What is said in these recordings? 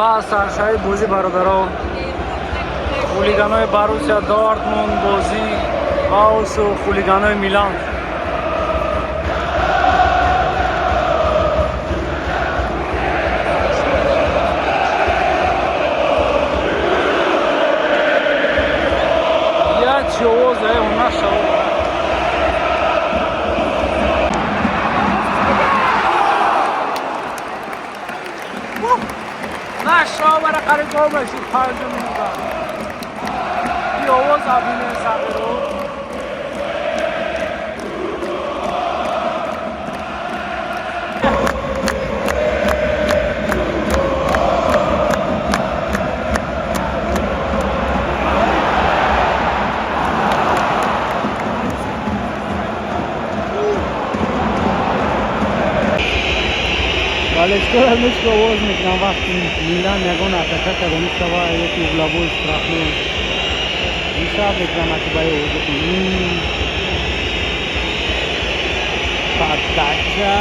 Ва саршави бозӣ, бародаро, хулиганои Боруссия Дортмунд бозӣ ваусу хулиганои Милан. Як чи овоз нашава. Нашава, қариб гол мешуд 5 минута. И овоз абине сағиро. Балечкора мечка овоз мекунам, вақти Милан ягон атака карда мешава, яки угловой, штрафной мешава, мекунам аки ба овоза. Подача.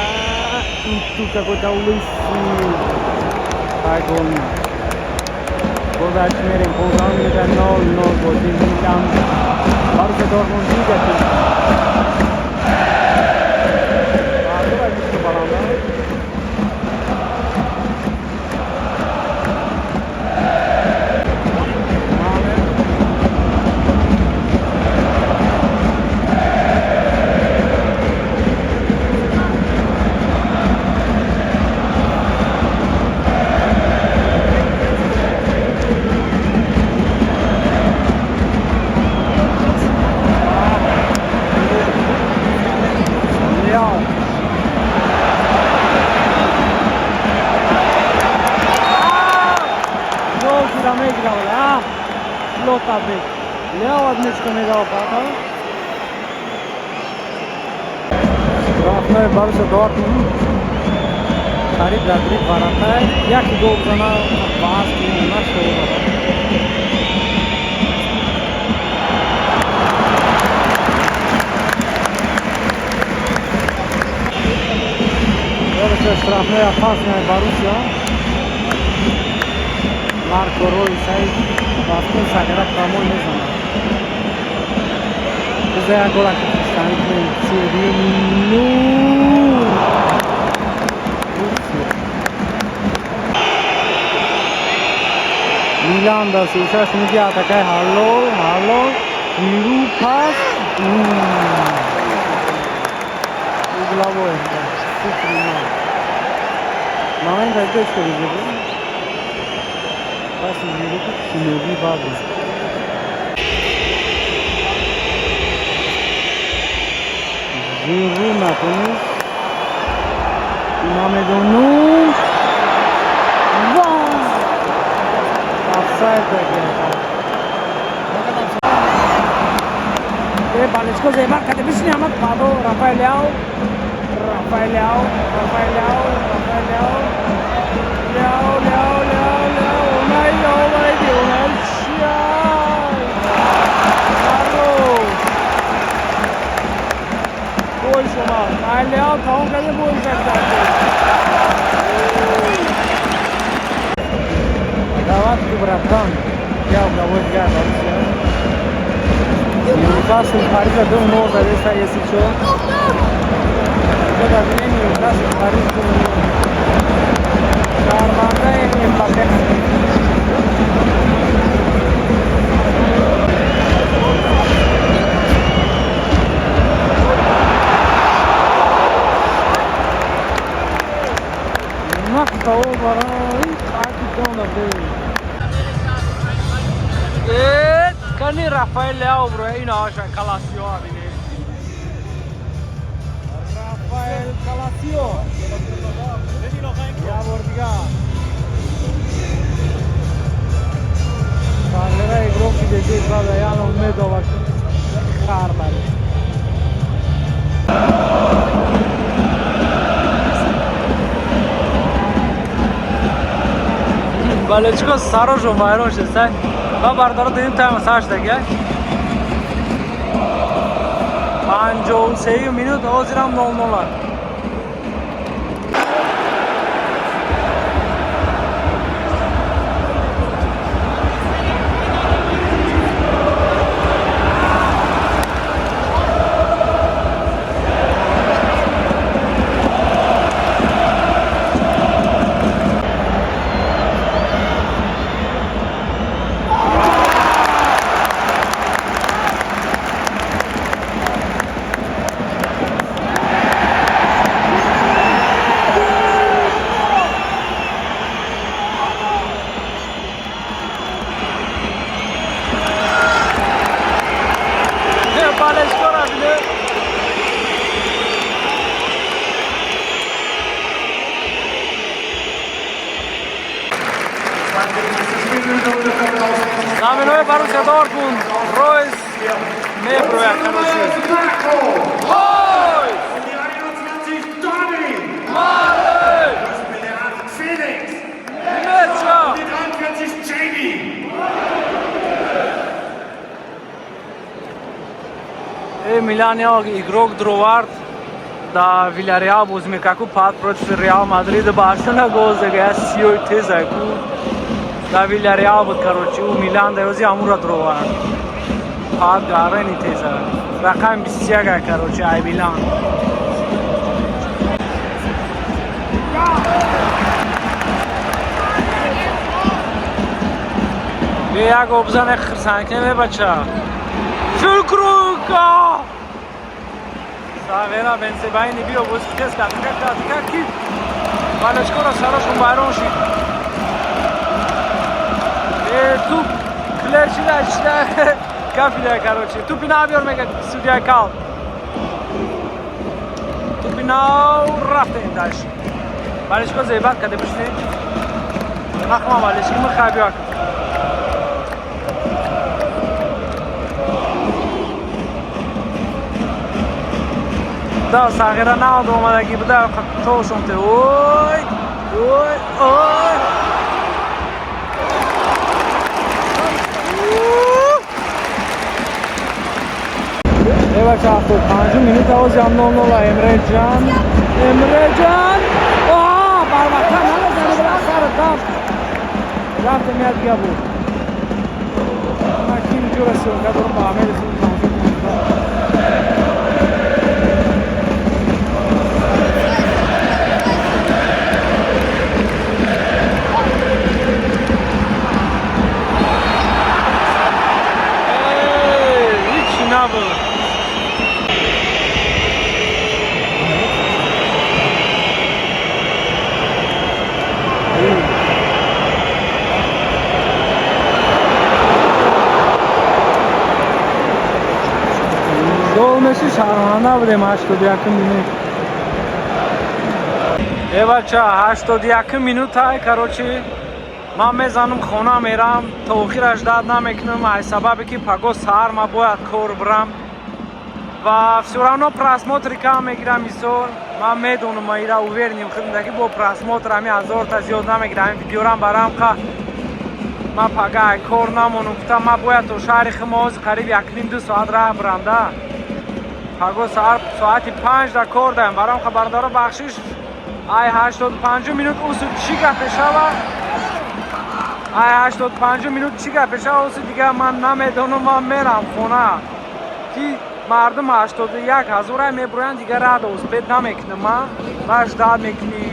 И тут какой-то лысый. Хай, гол. Гол мерем 15 минута 0-0 бозӣ Милан Боруссия Дортмунд дига. Баланда. Лео. Гол шуда мегирад. Лотабек. Лео мечка медава пата. Штрафной Боруссия Дортмунд. Қариб дар дри варатай. Як гол зана баҳс нашава. Короче, штрафной опасная Боруссия. Марко Ройс ай вақти сагара прамой мезанад. Биза як гола ки пиштанӣ кунем. 32 минут. Милан да 36 минути атакаи ҳалол, ҳалол, Жиру пас. Угловой. 0. Момент айҷо шуд. Паси Жиру киноги бабу. Жиру натонист. Намедонум. Офсайд. Балечко зебар кате бишни амад падо Рафаэл Ляо. Рафаэл Ляо, Рафаэл Ляо, Рафаэл Ляо. Ляо, Ляо, Ляо, Ляо. Унай, Унай, Унай. Хорош. Бой шума. Рафаэл Ляо тамом карде бой шад. Давай, братан. Я угловой дигар Боруссия. Ньюкасл Парижа 2-0 задеста, если чё. Бибинем, Ньюкасл Париж 2-0. Шармандаи Мбаппе. Нақта о барои қати дона бе. Кани Рафаэл Ляо бро, ина аша Каласио абине. Рафаэл Каласио. Я бор дигар. Сарлера игрок деди бада яно медова хар баре. Балечко сарошо вайрон шуд сай. Ва бардоро дидим тайма сар шудаги. 53 минут ҳозирам 0-0. Заминои Боруссия Дортмунд Ройс меброяд, короче. Ройс! Und die 21 Donny. Мале! Das mit der 8 Felix. Меча! Und die 43 Jamie. Э, Милан як игрок дровард, да Вильяреал боз мекаку, пад против Реал Мадрид, Барселона гол зага, я сиёи теза ку да Вильяреал буд, короче, у Милан да ёзи амура дровард. Пад гарени теза. Рақам 21, короче, ай Милан. Бе як обзане хирсанкне, бача. Фюлкруга! Сағера Бенсебайни биё боз тез кард, кард, кард, ки балачкора сарошон вайрон шид. Э, туп клер шида, шида, кафида, короче. Тупи нав биёр, мега судья кал. Тупи нав рафтем дальше. Балачко зебат каде бишне. Нахма балачки михай биё. Да, сағира нав омадагӣ буда, тошон те. Ой, ой, ой. Э, бача, 75 минут, овози 0-0. Эмреҷан, Эмреҷан, барвақта намезани, сар дам рафтем, як дига буд. Ман ким ҷура съёмка дорам, ба амели худ тамошо кунам. Ҳичи набуд. Гол меши, шарманда будем. 81-м минут. Э, бача, 81-м минута, короче, ман мезанам, хона мерам, то охираш дад намекунам, ай сабабе ки паго саҳар ман бояд кор бирам ва всё равно просмотри кам мегирам. Мисол, ман медонам, ман ира увереним худам, ки бо просмотр ҳами 1000-та зиёд намегирам. Ҳами видеорам барам қа ман пага ай кор намонам, гуфтам, ман бояд то шаҳри химоз қариб 1,5-2 соат раҳ бирам, да паго саҳар соати 5 да кор даем. Барам қа, бародаро, бахшиш. Ай 85 минут усу чӣ гапе шава? Ай 85 минут чӣ гапе шава усу? Дига ман намедонам, ман мерам хона, ки мардум 81 ҳазора мебуроянд, дига рада успеть намекунам. Ман баш дад мекунӣ,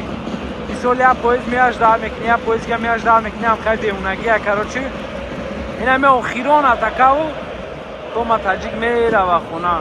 мисол, як поезд меяш дад мекунӣ, як поездга меяш дад мекунӣ, ҳам хеле девонагия, короче. Инаме охирон атакаву то ма таҷик мерава хона.